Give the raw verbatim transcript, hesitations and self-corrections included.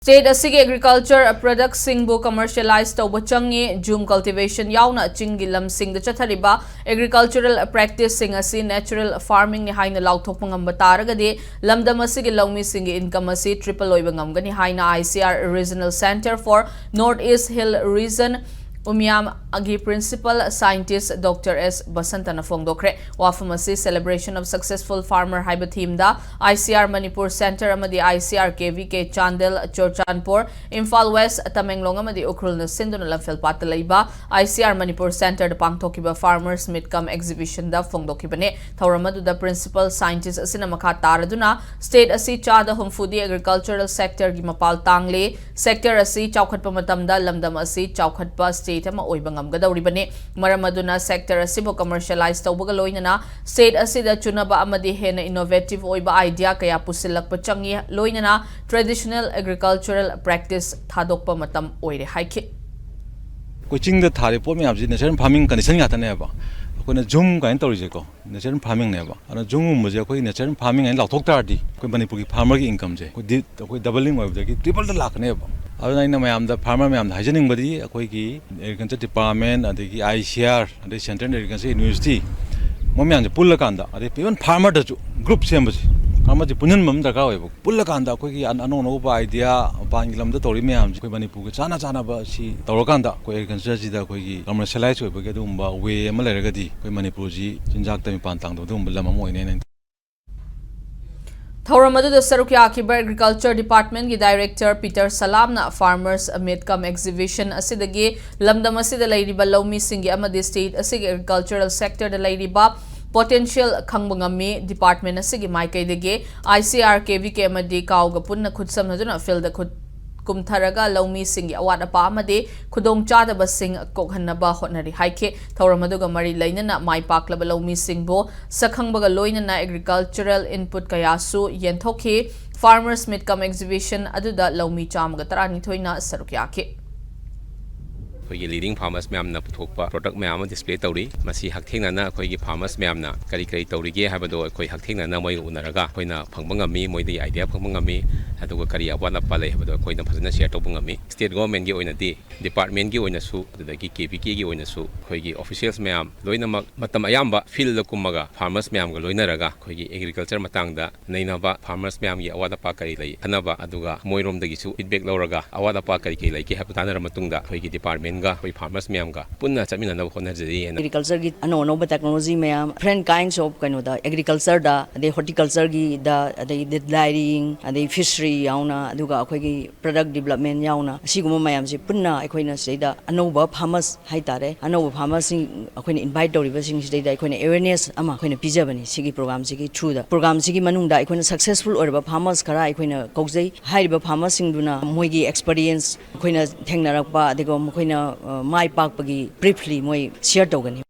State ꯑꯁꯤꯒꯤ agriculture productꯁꯤꯡꯕꯨ commercialize ꯇꯧꯕ ꯆꯪꯏ꯫ Jhum cultivation ꯌꯥꯎꯅ ꯆꯤꯡꯒꯤ ꯂꯝꯁꯤꯡꯗ ꯆꯠꯊꯔꯤꯕ agricultural practiceꯁꯤꯡ ꯑꯁꯤ natural farmingꯅꯤ ꯍꯥꯏꯅ ꯂꯥꯎꯊꯣꯛꯄ ꯉꯝꯕ ꯇꯥꯔꯒꯗꯤ, ꯂꯝꯗꯝ ꯑꯁꯤꯒꯤ ꯂꯧꯃꯤꯁꯤꯡꯒꯤ income ꯑꯁꯤ triple ꯑꯣꯏꯕ ꯉꯝꯒꯅꯤ ꯍꯥꯏꯅ I C R Regional Centre for North East Hill Region, ꯎꯃꯤꯌꯥꯝꯒꯤ principal scientist Doctor S ꯕꯁꯟꯇꯅ ꯐꯣꯡꯗꯣꯛꯈ꯭ꯔꯦ꯫ ꯋꯥꯐꯝ ꯑꯁꯤ Celebration of Successful Farmer ꯍꯥꯏꯕ themeꯗ I C R Manipur Centre ꯑꯃꯗꯤ I C R K V K Chandel, Churachandpur, Imphal West, Tamenglong ꯑꯃꯗꯤ Ukhrulꯅ ꯁꯤꯟꯗꯨꯅ ꯂꯝꯐꯦꯜꯄꯥꯠꯇ ꯂꯩꯕ I C R Manipur Centreꯗ ꯄꯥꯡꯊꯣꯛꯈꯤꯕ Farmers Meet cum Exhibitionꯗ ꯐꯣꯡꯗꯣꯛꯈꯤꯕꯅꯤ꯫ ꯊꯧꯔꯝ ꯑꯗꯨꯗ principal scientist ꯑꯁꯤꯅ ꯃꯈꯥ ꯇꯥꯔꯗꯨꯅ state ꯑꯁꯤ ꯆꯥꯗ ꯍꯨꯝꯐꯨꯗꯤ agricultural sectorꯒꯤ ꯃꯄꯥꯜ ꯇꯥꯡꯂꯤ꯫ Sector ꯑꯁꯤ ꯆꯥꯎꯈꯠꯄ ꯃꯇꯝꯗ ꯂꯝꯗꯝ ꯑꯁꯤ ꯆꯥꯎꯈꯠꯄ state ꯑꯃ ꯑꯣꯏꯕ ꯉꯝꯒꯗꯧꯔꯤꯕꯅꯤ꯫ ꯃꯔꯝ ꯑꯗꯨꯅ sector ꯑꯁꯤꯕꯨ commercialize ꯇꯧꯕꯒ ꯂꯣꯏꯅꯅ state ꯑꯁꯤꯗ ꯆꯨꯅꯕ ꯑꯃꯗꯤ ꯍꯦꯟꯅ innovative ꯑꯣꯏꯕ idea ꯀꯌꯥ ꯄꯨꯁꯤꯜꯂꯛꯄ ꯆꯪꯏ, ꯂꯣꯏꯅꯅ traditional agricultural practice ꯊꯥꯗꯣꯛꯄ ꯃꯇꯝ ꯑꯣꯏꯔꯦ ꯍꯥꯏꯈꯤ꯫ ꯑꯩꯈꯣꯏ ꯆꯤꯡꯗ ꯊꯥꯔꯤꯕ ꯄꯣꯠ ꯃꯌꯥꯝꯁꯤ natural farming condition ꯉꯥꯛꯇꯅꯦꯕ꯫ ꯑꯩꯈꯣꯏꯅ Jhum ꯀꯥꯏꯅ ꯇꯧꯔꯤꯁꯦꯀꯣ, natural farmingꯅꯦꯕ꯫ ꯑꯗꯨꯅ Jhumꯒꯨꯝꯕꯁꯦ ꯑꯩꯈꯣꯏ natural farming ꯍꯥꯏꯅ ꯂꯥꯎꯊꯣꯛ ꯇꯥꯔꯗꯤ, ꯑꯩꯈꯣꯏ ꯃꯅꯤꯄꯨꯔꯒꯤ farmerꯒꯤ incomeꯁꯦ ꯑꯩꯈꯣꯏ ꯗꯤ-, ꯑꯩꯈꯣꯏ doubling ꯑꯣꯏꯕꯗꯒꯤ tripleꯗ ꯂꯥꯛꯀꯅꯦꯕ꯫ ꯑꯗꯨꯅ ꯑꯩꯅ ꯃꯌꯥꯝꯗ, farmer ꯃꯌꯥꯝꯗ ꯍꯥꯏꯖꯅꯤꯡꯕꯗꯤ, ꯑꯩꯈꯣꯏꯒꯤ agriculture department, ꯑꯗꯒꯤ I C R, ꯑꯗꯩ Central Agriculture University, ꯃꯣꯏ ꯃꯌꯥꯝꯁꯦ ꯄꯨꯜꯂꯀꯥꯟꯗ, ꯑꯗꯩ even farmerꯗꯁꯨ group ꯁꯦꯝꯕꯁꯦ, farmerꯁꯦ ꯄꯨꯟꯁꯤꯟꯕ ꯑꯃ ꯗꯔꯀꯥꯔ ꯑꯣꯏꯌꯦꯕ꯫ ꯄꯨꯜꯂꯀꯥꯟꯗ ꯑꯩꯈꯣꯏꯒꯤ ꯑꯅꯧ ꯑꯅꯧꯕ idea, ꯃꯄꯥꯟꯒꯤ ꯂꯝꯗ ꯇꯧꯔꯤ ꯃꯌꯥꯝꯁꯦ ꯑꯩꯈꯣꯏ ꯃꯅꯤꯄꯨꯔꯒ ꯆꯥꯟꯅ ꯆꯥꯟꯅꯕ ꯁꯤ ꯇꯧꯔꯀꯥꯟꯗ, ꯑꯩꯈꯣꯏ agricultureꯁꯤꯗ ꯑꯩꯈꯣꯏꯒꯤ commercialize ꯑꯣꯏꯕꯒꯤ ꯑꯗꯨꯒꯨꯝꯕ way ꯑꯃ ꯂꯩꯔꯒꯗꯤ, ꯑꯩꯈꯣꯏ ꯃꯅꯤꯄꯨꯔꯁꯤ ꯆꯤꯟꯖꯥꯛꯇ ꯃꯤꯄꯥꯟ ꯇꯥꯡꯗꯕ ꯑꯗꯨꯒꯨꯝꯕ ꯂꯝ ꯑꯃ ꯑꯣꯏꯅꯦꯅ ꯊꯧꯔꯝ ꯑꯗꯨꯗ ꯁꯔꯨꯛ ꯌꯥꯈꯤꯕ Agriculture Departmentꯀꯤ Director Peter Salamꯅ Farmers Meet cum Exhibition ꯑꯁꯤꯗꯒꯤ ꯂꯝꯗꯝ ꯑꯁꯤꯗ ꯂꯩꯔꯤꯕ ꯂꯧꯃꯤꯁꯤꯡꯒꯤ ꯑꯃꯗꯤ state ꯑꯁꯤꯒꯤ agricultural sectorꯗ ꯂꯩꯔꯤꯕ potential ꯈꯪꯕ ꯉꯝꯃꯤ꯫ Department ꯑꯁꯤꯒꯤ ꯃꯥꯏꯀꯩꯗꯒꯤ I C R, K V K ꯑꯃꯗꯤ CAWꯒ ꯄꯨꯟꯅ ꯈꯨꯠꯁꯝꯅꯗꯨꯅ fieldꯗ ꯈꯨꯠ ꯀꯨꯝꯊꯔꯒ ꯂꯧꯃꯤꯁꯤꯡꯒꯤ ꯑꯋꯥꯠ ꯑꯄꯥ ꯑꯃꯗꯤ ꯈꯨꯗꯣꯡꯆꯥꯗꯕꯁꯤꯡ ꯀꯣꯛꯍꯟꯅꯕ ꯍꯣꯠꯅꯔꯤ ꯍꯥꯏꯈꯤ꯫ ꯊꯧꯔꯝ ꯑꯗꯨꯒ ꯃꯔꯤ ꯂꯩꯅꯅ ꯃꯥꯏ ꯄꯥꯛꯂꯕ ꯂꯧꯃꯤꯁꯤꯡꯕꯨ ꯁꯛꯈꯪꯕꯒ ꯂꯣꯏꯅꯅ agricultural input ꯀꯌꯥꯁꯨ ꯌꯦꯟꯊꯣꯛꯈꯤ꯫ Farmers Meet cum Exhibition ꯑꯗꯨꯗ ꯂꯧꯃꯤ ꯆꯥꯝꯃꯒ ꯇꯔꯥꯅꯤꯊꯣꯏꯅ ꯁꯔꯨꯛ ꯌꯥꯈꯤ꯫ ꯑꯩꯈꯣꯏꯒꯤ leading farmers ꯃꯌꯥꯝꯅ ꯄꯨꯊꯣꯛꯄ product ꯃꯌꯥꯝ ꯑꯃ display ꯇꯧꯔꯤ꯫ ꯃꯁꯤ ꯍꯛꯊꯦꯡꯅꯅ ꯑꯩꯈꯣꯏꯒꯤ farmers ꯃꯌꯥꯝꯅ ꯀꯔꯤ ꯀꯔꯤ ꯇꯧꯔꯤꯒꯦ ꯍꯥꯏꯕꯗꯣ ꯑꯩꯈꯣꯏ ꯍꯛꯊꯦꯡꯅꯅ ꯃꯣꯏꯒ ꯎꯅꯔꯒ ꯑꯩꯈꯣꯏꯅ ꯐꯪꯕ ꯉꯝꯃꯤ, ꯃꯣꯏꯗꯒꯤ idea ꯐꯪꯕ ꯉꯝꯃꯤ꯫ ꯑꯗꯨꯒ ꯀꯔꯤ ꯑꯋꯥꯠ ꯑꯄꯥ ꯂꯩ ꯍꯥꯏꯕꯗꯣ ꯑꯩꯈꯣꯏꯅ ꯐꯖꯅ ꯁꯤꯌꯔ ꯇꯧꯕ ꯉꯝꯃꯤ꯫ ꯁ꯭ꯇꯦꯠ ꯒꯣꯚꯔꯟꯃꯦꯟꯠꯀꯤ ꯑꯣꯏꯅꯗꯤ, ꯗꯤꯄꯥꯔꯠꯃꯦꯟꯠꯀꯤ ꯑꯣꯏꯅꯁꯨ, ꯑꯗꯨꯗꯒꯤ ꯀꯦ ꯚꯤ ꯀꯦꯒꯤ ꯑꯣꯏꯅꯁꯨ ꯑꯩꯈꯣꯏꯒꯤ ꯑꯣꯐꯤꯁꯤꯌꯦꯜꯁ ꯃꯌꯥꯝ ꯂꯣꯏꯅꯃꯛ ꯃꯇꯝ ꯑꯌꯥꯝꯕ ꯐꯤꯜꯗ ꯀꯨꯝꯃꯒ ꯐꯥꯔꯃꯔꯁ ꯃꯌꯥꯝꯒ ꯂꯣꯏꯅꯔꯒ ꯑꯩꯈꯣꯏꯒꯤ ꯑꯦꯒ꯭ꯔꯤꯀꯜꯆꯔ ꯃꯇꯥꯡꯗ ꯅꯩꯅꯕ, ꯐꯥꯔꯃꯔꯁ ꯃꯌꯥꯝꯒꯤ ꯑꯋꯥꯠ ꯑꯄꯥ ꯀꯔꯤ ꯂꯩ ꯈꯟꯅꯕ, ꯑꯗꯨꯒ ꯃꯣꯏꯔꯣꯝꯗꯒꯤꯁꯨ ꯐꯤꯗꯕꯦꯛ ꯂꯧꯔꯒ ꯑꯋꯥꯠ ꯑꯄꯥ ꯀꯔꯤ ꯀꯔꯤ ꯂꯩꯒꯦ ꯍꯥꯏꯕ ꯇꯥꯟꯅꯔ ꯃꯇꯨꯡꯗ ꯑꯩꯈꯣꯏꯒꯤ ꯗꯤꯄꯥꯔꯠꯃꯦꯟꯠꯒ ꯑꯩꯈꯣꯏ ꯐꯥꯔꯃꯔꯁ ꯃꯌꯥꯝꯒ ꯄꯨꯟꯅ ꯆꯠꯃꯤꯟꯅꯅꯕ ꯍꯣꯠꯅꯖꯔꯤ ꯍꯥꯏꯅ꯫ ꯑꯦꯒ꯭ꯔꯤꯀꯜꯆꯔꯒꯤ ꯑꯅꯧ ꯑꯅꯧꯕ ꯇꯦꯛꯅꯣꯂꯣꯖꯤ ꯃꯌꯥꯝ, ꯗꯤꯐ꯭ꯔꯦꯟꯠ ꯀꯥꯏꯟꯁ ꯑꯣꯐ ꯀꯩꯅꯣꯗ, ꯑꯦꯒ꯭ꯔꯤꯀꯜꯆꯔꯗ, ꯑꯗꯩ ꯍꯣꯔꯇꯤꯀꯜꯆꯔꯒꯤꯗ, ꯑꯗꯩ ꯗꯦꯔꯤꯡ, ꯑꯗꯩ ꯐꯤꯁꯔꯤ ꯌꯥꯎꯅ, ꯑꯗꯨꯒ ꯑꯩꯈꯣꯏꯒꯤ ꯄ꯭ꯔꯗꯛ ꯗꯤꯕꯂꯞꯃꯦꯟꯠ ꯌꯥꯎꯅ, ꯑꯁꯤꯒꯨꯝꯕ ꯃꯌꯥꯝꯁꯦ ꯄꯨꯟꯅ ꯑꯩꯈꯣꯏꯅ ꯁꯤꯗꯩꯗ ꯑꯅꯧꯕ ꯐꯥꯔꯃꯔꯁ ꯍꯥꯏꯇꯥꯔꯦ, ꯑꯅꯧꯕ ꯐꯥꯔꯃꯔꯁꯤꯡ ꯑꯩꯈꯣꯏꯅ ꯏꯟꯚꯥꯏꯠ ꯇꯧꯔꯤꯕꯁꯤꯡꯁꯤꯗꯩꯗ ꯑꯩꯈꯣꯏꯅ ꯑꯦꯋꯦꯔꯅꯦꯁ ꯑꯃ ꯑꯩꯈꯣꯏꯅ ꯄꯤꯖꯕꯅꯤ ꯁꯤꯒꯤ ꯄ꯭ꯔꯣꯒ꯭ꯔꯥꯝꯁꯤꯒꯤ ꯊ꯭ꯔꯨꯗ꯫ ꯄ꯭ꯔꯣꯒ꯭ꯔꯥꯝꯁꯤꯒꯤ ꯃꯅꯨꯡꯗ ꯑꯩꯈꯣꯏꯅ ꯁꯛꯁꯦꯁꯐꯨꯜ ꯑꯣꯏꯔꯕ ꯐꯥꯔꯃꯔꯁ ꯈꯔ ꯑꯩꯈꯣꯏꯅ ꯀꯧꯖꯩ꯫ ꯍꯥꯏꯔꯤꯕ ꯐꯥꯔꯃꯔꯁꯤꯡꯗꯨꯅ ꯃꯣꯏꯒꯤ ꯑꯦꯛꯁꯄꯔꯤꯌꯦꯟꯁ ꯑꯩꯈꯣꯏꯅ ꯊꯦꯡꯅꯔꯛꯄ, ꯑꯗꯨꯒ ꯃꯈꯣꯏꯅ, ꯑ, ꯃꯥꯏ ꯄꯥꯛꯄꯒꯤ ꯕ꯭ꯔꯤꯐꯂꯤ ꯃꯣꯏ ꯁꯤꯌꯔ ꯇꯧꯒꯅꯤ꯫